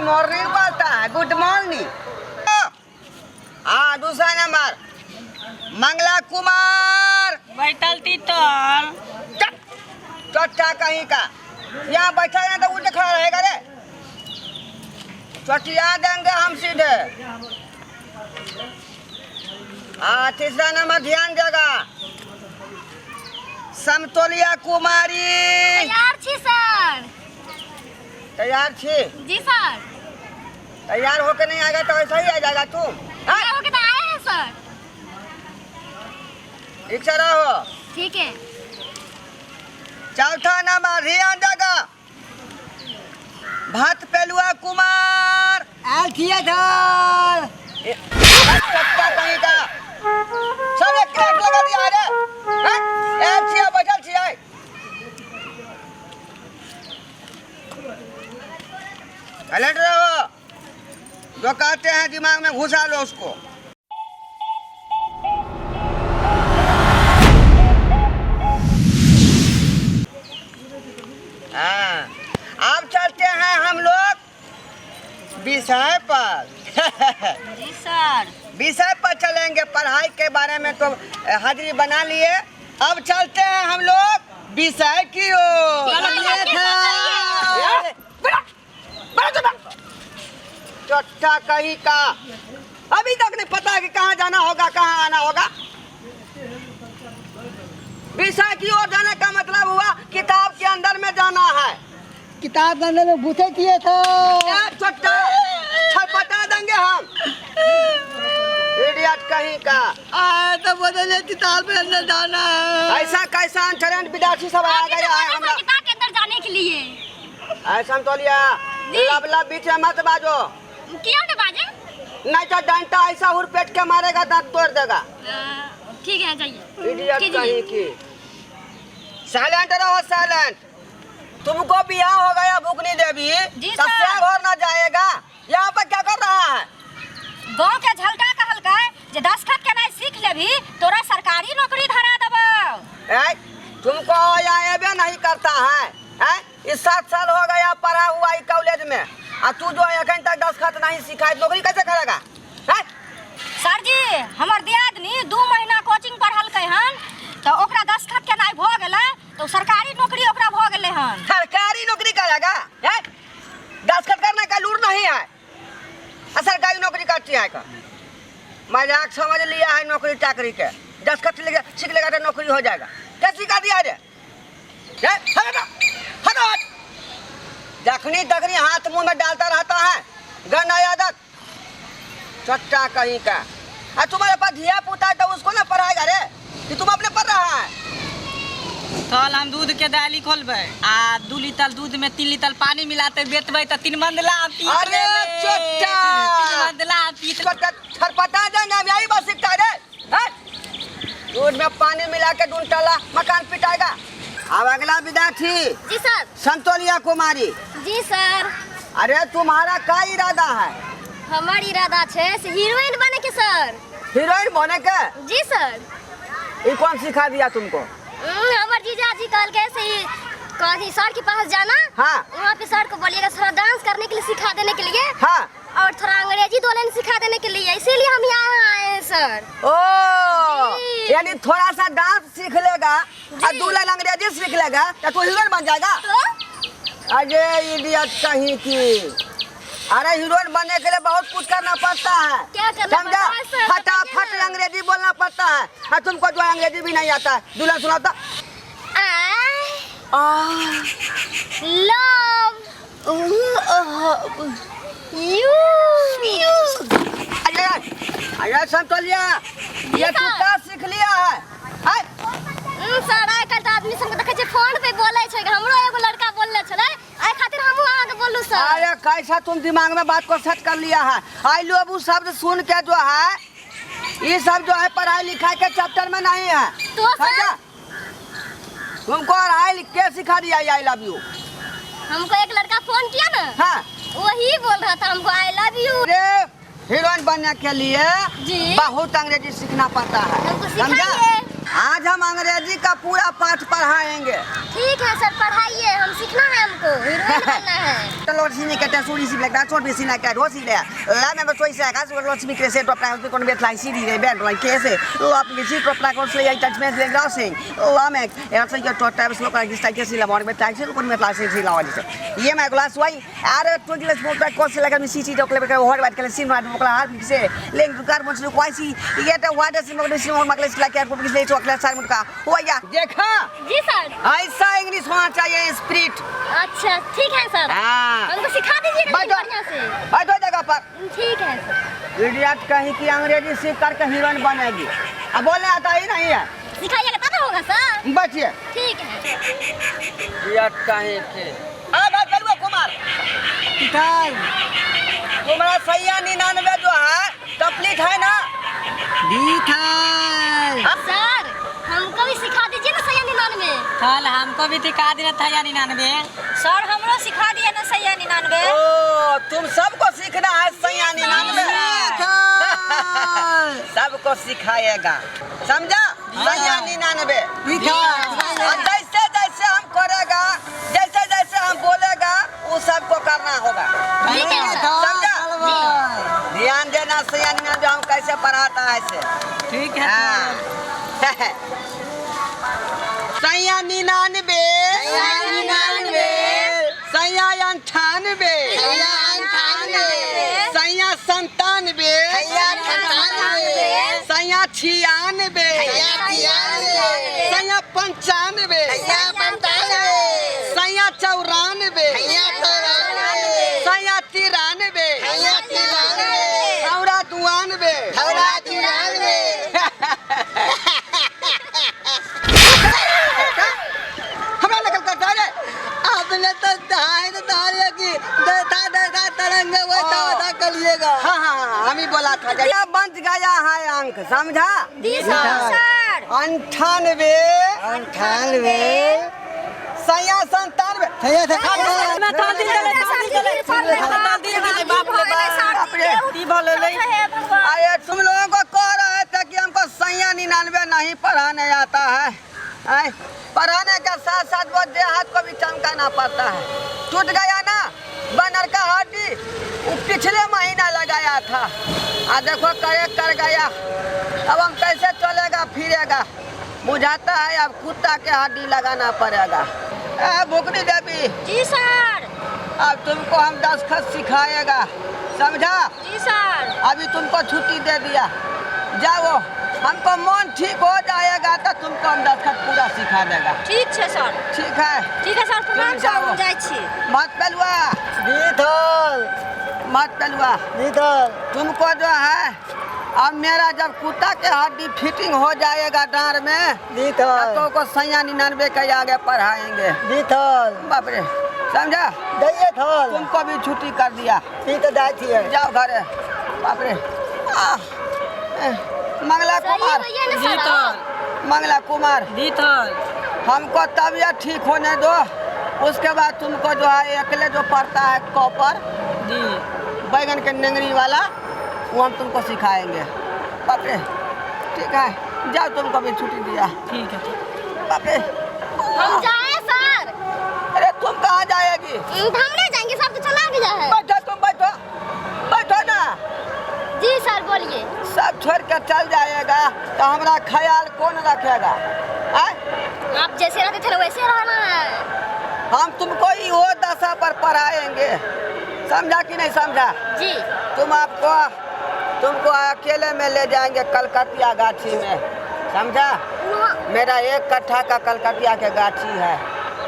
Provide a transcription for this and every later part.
Morning बोलता है, good morning. हाँ, दूसरा नंबर मंगला कुमार। बैठल तीतल। चट्टा कहीं का, यहाँ बैठा है तो उठ खड़ा रहेगा रे, चटिया देंगे हम सीधे। हाँ, तीसरा नंबर ध्यान देगा, समतोलिया कुमारी। तैयार छी सर। तैयार छी? जी सर। तैयार होके नहीं आएगा तो ऐसा ही आ जाएगा तुम? हाँ? तैयार होके तो आए हैं सर। ठीक से रहो। ठीक है। चौथा नंबर ध्यान देगा, भात पेलुआ कुमार। आयल छियै सर। चट्टा कहीं का, सब एक एक लगा दिया रे। हैं? आयल छियै, बैठल छियै। साइलेंट रहो, जो कहते हैं दिमाग में घुसा लो उसको। हाँ, अब चलते हैं हम लोग विषय पर। जी सर। विषय पर चलेंगे। पढ़ाई के बारे में तो हाजिरी बना लिए, अब चलते हैं हम लोग विषय की ओर। चट्टा कहीं का, अभी तक नहीं पता कि कहाँ जाना होगा, कहाँ आना होगा। विषय की ओर जाने का मतलब हुआ किताब के अंदर में जाना है। किताब के अंदर में घुसे किए थे। चट्टा छटपटा देंगे हम, इडियट कहीं का। आए तो बोले किताब के अंदर जाना है। ऐसा कैसा अनटैलेंट विद्यार्थी सब आ गया है हमरा। किताब के अंदर जाने के लिए। ऐसा तो लिया लब लब बीच में मत बाजो। क्यों ना बाजे? नहीं तो डंडा ऐसा हुरपेट के मारेगा, दांत तोड़ देगा। ठीक है, जाइए। इडियट कहीं की। साइलेंट रहो, साइलेंट। तुमको बियाह हो गया भुकनी देवी, जी तब सर। से घर ना जाएगा। यहाँ पर क्या कर रहा है? गाँव के झलका कहलकै जे दस्तखत केनाइ सीख लेबही तोरा सरकारी नौकरी धरा देबौ। ए, तुमको आएबे नहीं करता है, हैं? इस 7 साल हो गया पढ़ा हुआ ई कॉलेज में, आ तू जो अखन तक दस्तखत नहीं सिखाए, नौकरी कैसे करेगा? हैं? सर जी, हमर दियादनी 2 महीना कोचिंग पढ़लकै हन तऽ ओकरा दस्तखत केनाइ भऽ गेलै तऽ सरकारी नौकरी ओकरा भऽ गेलै हन। सरकारी नौकरी करेगा? हैं? दस्तखत करने का लूर नहीं है आ सरकारी नौकरी करती है का? मजाक समझ लिया है नौकरी चाकरी के। दस्तखत सीख लेगा तो नौकरी हो जाएगा। क्या सिखा दिया रे? हैं? हटो, हटो, हट। जखनी तखनी हाथ मुंह में डालता रहता है, गंदा आदत, चट्टा कहीं का। आ तुम्हारे पास धिया पुता है तो उसको ना पढ़ाएगा रे कि तुम अपने पढ़ रहा है? कल हम दूध के दाली खोलबै आ 2 लीटर दूध में 3 लीटर पानी मिलाते बेचबै तऽ 3 मंदला पीत अरे लेबै। चोटा! 3 मंदला पीत। चट्टा छरपटा जाएंगे हम, यही बस सीखता रे। हैं? दूध में पानी मिला के दूध टला मकान पिटाएगा। अब अगला विद्यार्थी। जी सर। संतोलिया कुमारी। जी सर। अरे तुम्हारा का इरादा है? हमार इरादा छे से हीरोइन बने के सर। हीरोइन बने के? जी सर। ये कौन सिखा दिया तुमको? हमार जीजाजी कहल के से कहीं सर के पास जाना। हाँ। वहाँ पे सर को बोलिएगा थोड़ा डांस करने के लिए सिखा देने के लिए। हाँ। और थोड़ा अंग्रेजी बोलने सिखा देने के लिए, इसीलिए हम यहाँ आए हैं सर। ओ, जी। यानी थोड़ा सा डांस सीख लेगा और जी। 2 लाइन अंग्रेजी सीख लेगा तो तू हीरोइन बन जाएगा? तो? अरे इडियट कहीं की। अरे हीरोइन बनने के लिए बहुत कुछ करना पड़ता है। क्या करना समझा? पड़ता है सर? फटाफट बताइए ना। अंग्रेजी बोलना पड़ता है और तुमको जो अंग्रेजी भी नहीं आता है। दुल्हन सुनाता। I love you. अरे अरे संतोलिया, ये तू सर। क्या सीख लिया है? हैं? सर, आइ काल्हि तऽ आदमी सबके देखै छियै फोन पे बोलै छै, हमरो एगो लड़का बोलले छलै, एहि खातिर हमहूँ अहाँके बोलू सर। अरे कैसा तुम दिमाग में बात को सेट कर लिया है। I love you शब्द सुन के जो है ये सब जो है पढ़ाई लिखाई के चैप्टर में नहीं है। तो सर? समझा? तुमको पढ़ाई लिख के सिखा दिया I love you? हमको एक लड़का फोन किया ना। हाँ। वही बोल रहा था हमको I love you. अरे हीरोइन बनने के लिए जी। बहुत अंग्रेजी सीखना पड़ता है। हमको समझा? सिखाइए। आज हम अंग्रेजी का पूरा पाठ पढ़ाएंगे। ठीक है सर, पढ़ाइए, हम सीखना है हमको। हमको हीरोइन बनना है। तो लोग सीने के सूरी सी ब्लैक छोट भी सीना के रोसी ले ला में बस वैसे का सुर लोग सीख से टॉप ना कोन बेत लाई सीधी रे बैंड लाई कैसे लो आप किसी टॉप ना कोन से ये टच में ले ग्रासिंग ला में ऐसा ये टॉप टाइप स्लो का किस टाइप से ला मोर में टाइप से कोन में ला से ला वाली से ये मैं ग्लास why अरे तो गिलास मोटा कोन से लगा में सीसी चॉकलेट का होर बात के सीन मार मोकला हाथ से ले कार मोछ लो सी ये तो वाटर सी मोकला सी मोकला ला के को किस चॉकलेट सार मुटका हो या देखा। जी सर। ऐसा इंग्लिश होना चाहिए स्पिरिट। अच्छा ठीक है सर। हाँ। हमको सिखा दीजिएगा बैठो। बढ़िया से। बैठो जगह पर। ठीक है सर। इडियट कहीं की अंग्रेजी सीख करके हीरोइन बनेगी, अब बोलने आता ही नहीं है। सिखाइएगा तब होगा सर। बैठिए। ठीक है। इडियट कहीं के। आ भाई बलुआ कुमार। पिताल। तुम्हारा सैया 99 जो है कंप्लीट है ना? बीथल। सर हमको भी सिखा दीजिए ना सैया 99। चल हमको भी सिखा दिया था या 99। सर हमरो सिखा दिया ना सैया 99। ओ तुम सबको सीखना है सैया 99। सबको सिखाएगा, समझा? सैया 99। और जैसे जैसे हम करेगा, जैसे जैसे हम बोलेगा, वो सबको करना होगा, समझा? ध्यान देना सैया 99 हम कैसे पढ़ाता है ऐसे। ठीक है। हाँ। सैया 99, सैया 98, सैया 97, सैया 96, सैया 95, सैया 94, सैया 93, सौरा 92। हमरा नकल करता रे। आपने तो दाएं तो दाएं की देखा देखा तरंग वैसा वैसा करिएगा। हाँ हाँ हाँ हम ही बोला था। क्या बच गया है अंक, समझा? जी सर। 98, 98, सैया 97। सैया 97। मैं ताल दिल दले, ताल दिल दले, ताल दिल दले, बाप रे बाप। रे। बोले ले। अरे तुम लोगों को कह रहे थे कि हमको सैया 99 नहीं पढ़ाने आता है। आए, पढ़ाने के साथ साथ वो देहात को भी चमकाना पड़ता है। टूट गया ना बनर का हड्डी, वो पिछले महीना लगाया था, आ देखो करे कर गया। अब हम कैसे चलेगा फिरेगा, बुझाता है अब कुत्ता के हड्डी लगाना पड़ेगा। ए भुकनी देवी। जी सर। अब तुमको हम दस्तखत सिखाएगा, समझा? जी सर। अभी तुमको छुट्टी दे दिया, जाओ। हमको मन ठीक हो जाएगा तो तुमको हम दस्तखत पूरा सिखा देगा। ठीक है सर। ठीक है। ठीक है सर, प्रणाम सर, हम जाइ छी। मत पेलुआ। बीथल। मत पेलुआ। बीथल। तुमको जो है अब मेरा जब कुत्ता के हड्डी फिटिंग हो जाएगा डांड में, बीथल। तो को सैया 99 के आगे पढ़ाएंगे। बीथल। बाप रे, समझा? दैये थल। तुमको भी छुट्टी कर दिया। ठीक है, जाए छियै। जाओ घरे। बाप रे। मंगला कुमार। मंगला कुमार। हमको तबियत ठीक होने दो, उसके बाद तुमको जो है अकेले जो पड़ता है कॉपर जी बैगन के नेंगरी वाला, वो हम तुमको सिखाएंगे। बाप रे, ठीक है, जाओ, तुमको भी छुट्टी दिया। ठीक है। बाप रे। हम जाए सर। अरे तुम कहाँ जाएगी? हम नहीं जाएंगे सर, तो चला गया है। बैठो तुम, बैठो बैठो ना। जी सर बोलिए। सब छोड़ के चल जाएगा तो हमारा ख्याल कौन रखेगा? आप जैसे रहते थे वैसे रहना है। हम तुमको ही वो दशा पर पढ़ाएंगे, समझा कि नहीं समझा? जी। तुम आपको तुमको अकेले में ले जाएंगे कलकतिया गाछी में, समझा? मेरा 1 कट्ठा का कलकतिया के गाछी है,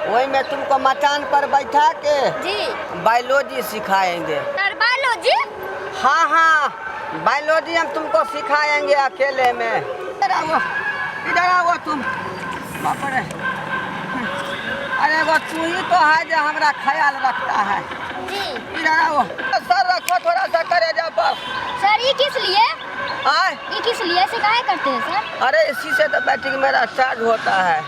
वही में तुमको मचान पर बैठा के जी बायोलॉजी सिखाएंगे। Sir biology? हाँ हाँ, बायोलॉजी हम तुमको सिखाएंगे अकेले में। इधर आओ, इधर आओ तुम। बाप रे, अरे वो तू ही तो है जो हमारा ख्याल रखता है। जी। इधर आओ, सर रखो थोड़ा सा करेजा पर। सर ये किस लिए? आए? ये किस लिए ऐसे काहे करते हैं सर? अरे इसी से तो बैटरी मेरा चार्ज होता है।